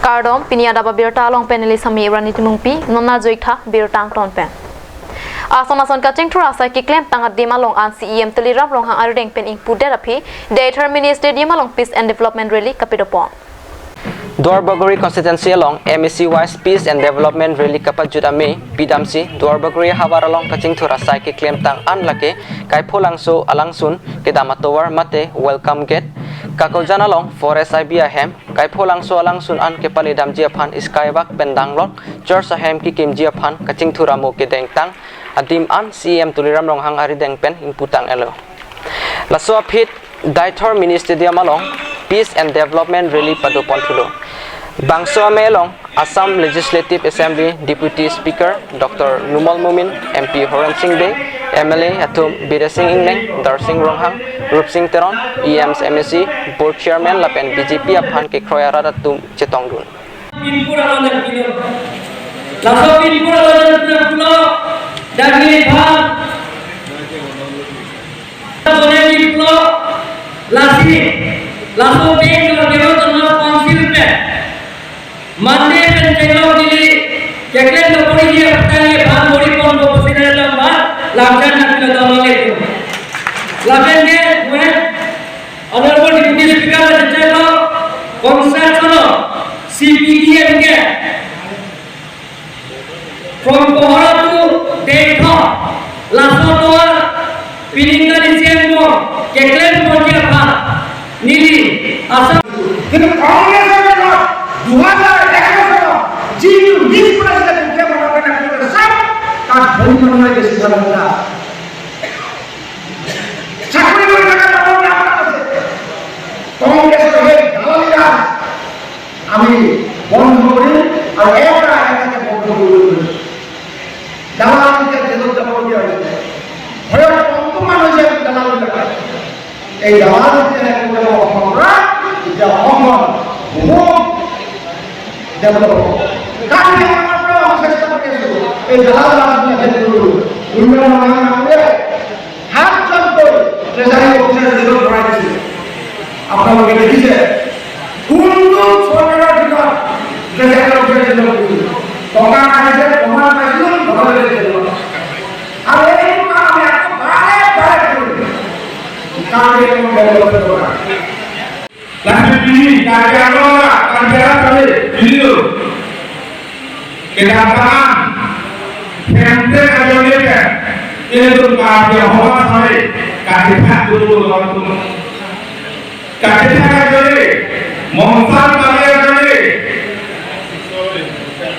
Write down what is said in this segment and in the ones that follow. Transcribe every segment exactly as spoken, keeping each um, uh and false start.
Kardom, pini adap abirta along pen neli Sami Rani Timungpi, non arju-ik tha birta angton pen. Ason ason kachingthur asai keklemtang adim along an C E M Tuliram Ronghang arideng pen ingpudet aphi, Deithor Mini Stadium along Peace and Development Rally kapadopon. Duarbagori constituency along M A C wise Peace and Development Rally kapajut amei pidamsi Duarbagori ahavar along kachingthur asai keklemtang an lake Kaipholangso alangsun kedam atovar mate Welcome Gate, Kakojan along Forest I B ahem, Kaipholangso alangsun an kepale damji aphan Skywalk pen danglok, Church ahem kekimji aphan kachingthur amo kedengtang adim an C E M Tuliram Ronghang arideng pen ingputang-etlo. Laso aphi Deithor Mini Stadium along Peace and Development Rally padopon thulo. Bangso amei along Assam Legislative Assembly Deputy Speaker Doctor Numal Momin, M P Horen Sing Bey, M L A atum Bidya Sing Engleng, Darsing Ronghang, Rupsing Teron, E Ms, M A C, Board Chairman lapen B J P aphan kekroi arat atum chetongdun. Pinpur along dan pilo. Laso pinpur along dan pilo, dan ini paham. Boleh pinpur, lasi, laso pin kalau dia tu na council pe. Mande pen chenglok neli, keklem na puri dia petani paham bori pon bo pesina lamba, lamjan na pilo dong lele tu. Lapen ke, gue, Honorable Deputy Speaker la chechelo, construction of C P E M ke from Kohora to Deithor, laso atovar piningkan isi angbong keklem ponji aphan neli asa. কিন্তু কংগ্ৰেছৰ দলত দুহেজাৰ এঘাৰ চনত যিটো নিজ প্ৰয়োজনে দুখীয়া মানুহৰ কাৰণে কৰিলে, চব তাত ধনী মানুহে বেছি ভাল কথা। চাকৰি কৰি থকা মানুহৰ নাম আছে। কংগ্ৰেছৰ সেই দালালি ৰাজ আমি বন্ধ কৰিম আৰু এটা এটাকে বন্ধ কৰিব। দালাল এতিয়া জেলত যাবলগীয়া হৈছে। ভয়ত কমটো মানুহ যে দালালবিলাক। এই দালাল যেতিয়া শেষ কৰিব অসমৰ পৰা, তেতিয়া অসমখন বহুত ডেভেলপ হ'ব। কালি আমাৰ পৰা আমি চেষ্টা কৰি আছো, এই দালাল ৰাজবিলাক শেষ কৰিবলৈ। উন্নয়ন আমাৰ নামৰে সাতজনকৈ ট্ৰেজাৰী অফিচাৰ জেলত ভৰাই দিছে। আপোনালোকে দেখিছে, কোনটো চৰকাৰৰ দিনত ট্ৰেজাৰী অফিচাৰ জেলত ভৰাইছে? টকা আহিছে, প্ৰমাণ পাইছো, ভৰাই দিছে জেলত। আৰু এইটো কাম আমি আকৌ বাৰে বাৰে কৰিম। কাৰ্বি আংলং ডেভেলপমেণ্টৰ কাৰণে। Lasi pini, Karbi Anglong, Karbi Anglong kali, pini lo. Kedatangan, pente kajole ke, ini tu Karbi Anglong sampai, kati tak dulu lo tu. Kati tak kajole, mongsan kali kajole.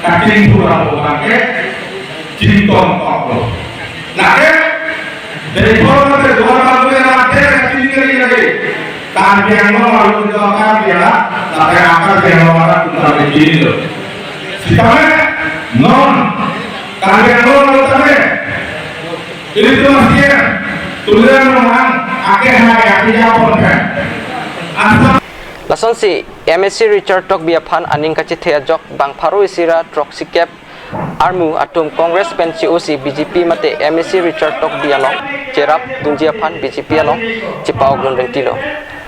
Kati itu orang bukan ke, cintong kok lo. Lake, Deithor mate Duarbagori arlo ke kati kali lagi. Karbi Anglong arlo ke Karbi ya, tapi akar Karbi Anglong arlo ke Karbi kini lo. Sitame, non, Karbi Anglong arlo tame. Ini tu masih ya, Tuliram Ronghang, ake hai, ake ya pon kan. Asal Lasonsi, M A C Richard Tokbi aphan aning kachethe ajok bang pharo isi ra throksi kep armu atum Congress pen che-osi B J P mate M A C Richard Tokbi along cherap dunji aphan B J P along chepa-ok dun rengtilo.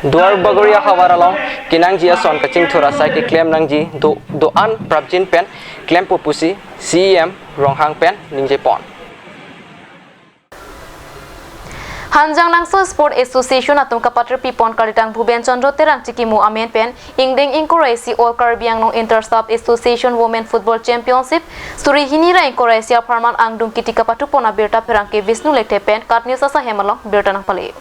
Duarbagori ahavar along kenangji ason kachingthur asai keklem nangji do, do-an prapjin pen klempo pusi C E M Ronghang pen ningjepon. Hanjanglangso Sport Association atum kapatir pipon kalitang Bhuben Chandra Terang chikimo amen pen ingdeng ingkoi ra isi All Karbi Anglong Inter Sub Association Women Football Championship suri hini ra ingkoi ra isi apharman angdung kiti kapathupon abirta pherangke Vishnu Lekthe pen KAT News asahem along birta nangpale.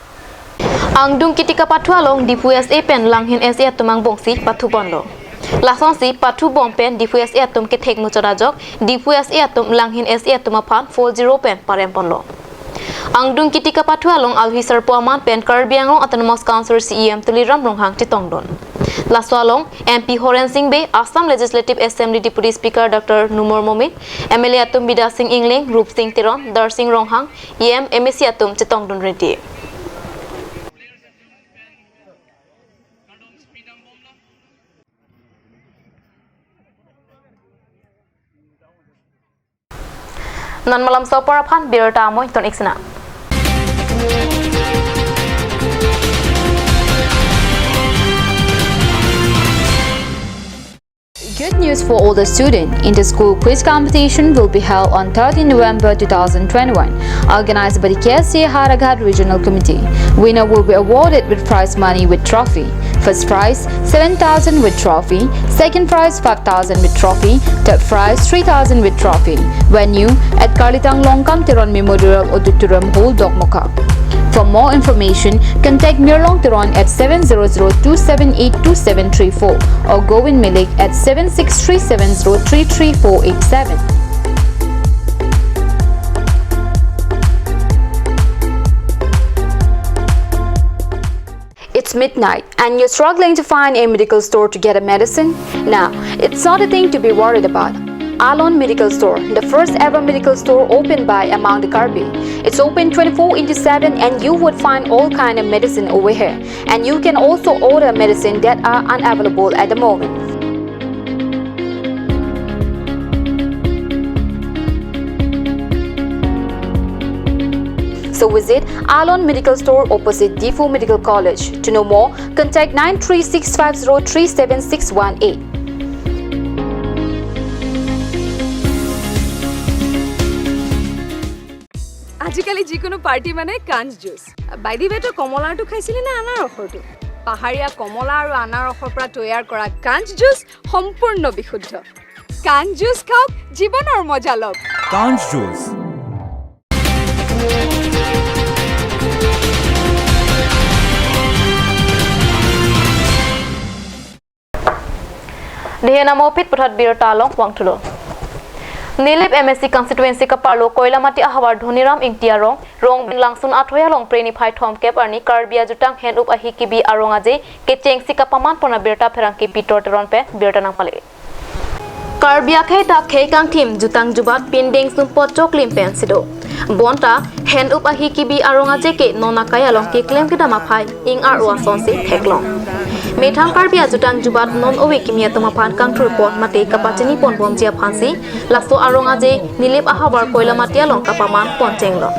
Angdung kiti kapathu along Diphu S A pen Langhin S A atum angbongsi pathuponlo. Lasonsi pathubom pen Diphu S A atum kethek muchot ajok, Diphu S A atum Langhin S A atum aphan four zero pen paremponlo. Angdung kiti kapathu along alohi sarpo aman pen Karbi Anglong Autonomous Council C E M Tuliram Ronghang chetongdun. Laso along M P Horen Sing Bey, Assam Legislative Assembly Deputy Speaker Doctor Numal Momin, M L A atum Bidya Sing Engleng, Rupsing Teron, Darsing Ronghang, E M, M A C atum chetongdun rengti. Non malam sopor aphan birta amoy ton iksina. Good news for all the students. Inter-school quiz competition will be held on thirteenth November two thousand twenty-one, organized by the K S A Howraghat Regional Committee. Winner will be awarded with prize money with trophy. First prize, seven thousand with trophy. Second prize, five thousand with trophy. Third prize, three thousand with trophy. Venue, at Karlitang Longkam Teron Memorial Auditorium Hall, Dokmoka. For more information, contact Mirlong Teron at seven zero zero two seven eight two seven three four or Govind Milik at seven six three seven zero three three four eight seven. It's midnight and you're struggling to find a medical store to get a medicine? Now, it's not a thing to be worried about. Alon Medical Store, the first ever medical store opened by among the Karbi. It's open twenty-four into seven and you would find all kind of medicine over here. And you can also order medicine that are unavailable at the moment. So visit Alon Medical Store opposite Diphu Medical College. To know more, contact nine three six five zero three seven six one eight. আজিকালি যিকোনো পাৰ্টি মানে কাঞ্চ juice. By the ৱে, তই কমলাৰটো খাইছিলি নে আনাৰসৰটো? পাহাৰীয়া কমলা আৰু আনাৰসৰ পৰা তৈয়াৰ কৰা কাঞ্চ জুচ সম্পূৰ্ণ বিশুদ্ধ। কাঞ্চ জুচ খাওক, জীৱনৰ মজা লওক। কাঞ্চ juice. Dehe namo phit puthot birta along vangthulo. Nilip M A C constituency kaparlo Koilamati ahavar Dhoniram Ingti arong, Rongbin Langsun athoi along Phre niphai thomkep arni Karbi ajutang Hen-up ahi kibi arong aje kechengsi kapaman pon abirta pherangke Pitor Teron pen birta nangpale. Karbi akhei ta khei kangthim jutang jubat pindeng sumpot choklim pensi do. Bonta Hen-up ahi kibi arong aje ke non akai along keklem kedam aphai ing-ar-o asonsi theklong. Methang Karbi ajutang jubat non ove kimi atum aphan kangthur pon mate kapachini pon bomji aphansi laso arong aje Nilip ahavar Koilamati along kapaman pon chenglo.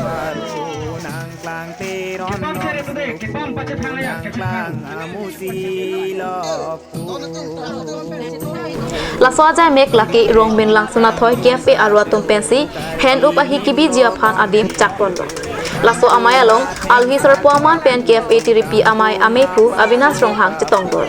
Laso ajai mek lake Rongbin Langsun athoi K F A aru atum pensi Hen-up ahi kibiji aphan adim chak ponlo. Laso amei along alohi sarpo aman pen K F A tiripi amei amephu Avinash Ronghang chetongdor.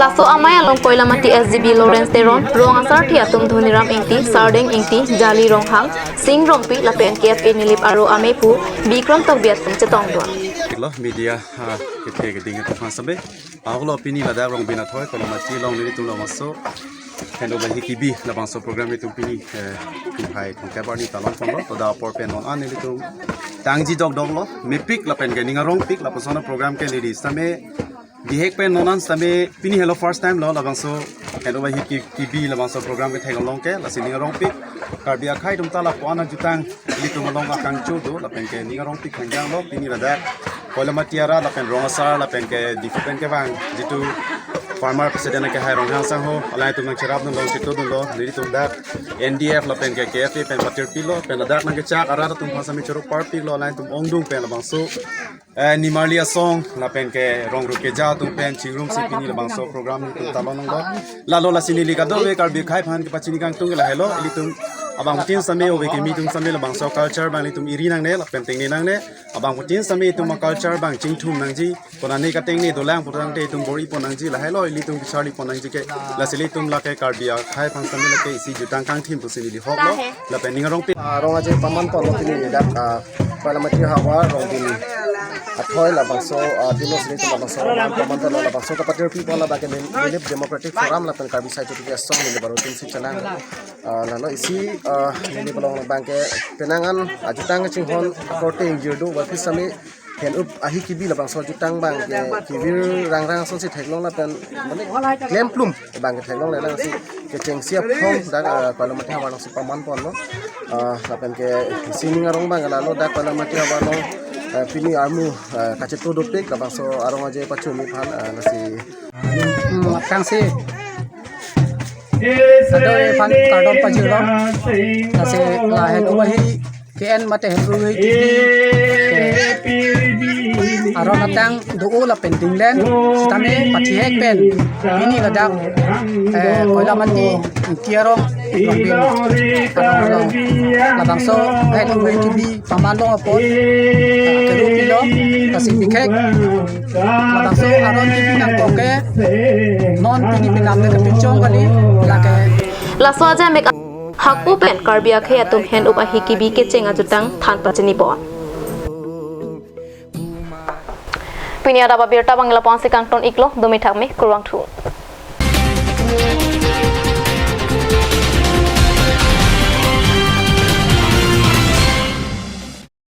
Laso amei along Koilamati S D B Lawrence Teron, rong asarthe atum Dhoniram Ingti, Sardeng Ingti, Jali Ronghang, Sing Rongpi lapen K F A Nilip arong amephu Bikram Tokbi atum chetongdor. Lo media, ah, kethe keding atum aphan sebe. Ahok lo pini ladak Rongbin athoi Koilamati along nelitum labangso Hen-up ahi kibi labangso program nelitum pini, eh, niphai thomkep arni talong ponlo, to dak apor pen non an nelitum tangji dokdok lo, mepik lapen ke ning arongpik lapuson program ke neli same bihek pen non an same pini helo first time lo labangso Hen-up ahi ki-, kibi labangso program ke theklong ke, lasi ning arongpik Karbi akhei atum ta lapu-an ajutang ilitum along akangcho do, lapen ke ning arongpik khangjang lo, pini ladak Koilamati arat lapen rong asar lapen ke Diphu pen kevang jitu former president kehai Ronghang sangho, alangtum nangcherap nangdong situ dunlo, nelitum dak N D F lapen ke K F A pen patirpi lo, pen ladak nangkechak arat atum aphan same choro parpik lo, alangtum ongdung pen labangso, eh, nimarli asong lapen ke rong rup keja atum pen chingrumsi pini labangso program nelitum talon nanglo. Lalo lasi neli kadokave Karbi akhei aphan kepachini kangtung ke lahelo, ilitum abangphutin same ove kimi atum same labangso culture abang ilitum iri nangne lapen tengne nangne, abangphutin same itum aculture abang chingthum nangji, konane katengne dolang putangte itum bor-i pon nangji, lahelo ilitum kecharli pon nangji ke, lasi ilitum lake Karbi akhei aphan same lake isi jutang kangthim pusi neli hok lo, lapen ning arongpik. Ah, rong aje paman pon lo pini dak, ah, Koilamati ahavar Rongbin athoi labangso, ah, dino sini tu labangso paman pon lo labangso kapatirpi pon labang ke Nil-, Nilip Democratic Forum lapen Karbi Sahitya Asong neli baru tim si chenang. Ah, lalo isi, ah, neli belong abang ke penang an ajutang chinghon korte ingjir do, wapis same Hen-up ahi kibi labangso jutang abang ke kivir rangrang asonsi theklong lapen mane klemplum abang ke theklong le lasi kechengsi aphong dak, ah, Koilamati ahavar alongsi paman ponlo. Ah, lapen ke isi ning arong abang lalo dak Koilamati ahavar along, ah, pini armu, ah, kachetu dopik labangso arong aje pachunji aphan, ah, lasi. Hmm, tangsi. Kadokave aphan kardom pajirlo. Lasi la Hen-up ahi ke-en mate Hen-up ahi kibi ke Aron atang do-o lapen dinglen sitame pachihek pen pini ladak, eh, Koilamati Ingti arong Rongbin arong along labangso head ingve kebi paman long apot, ah, keru pilo, lasi bikhek labangso aron kebi nangkok ke non pini penang le kepinchong kali, lake. Laso ajamek hako pen Karbi akhei atum hand-up ahi kebi kecheng ajutang than pachini pon. Pini adap abirta abang lapu-an si kangton iklo, dumi thakmi, kurvangthu.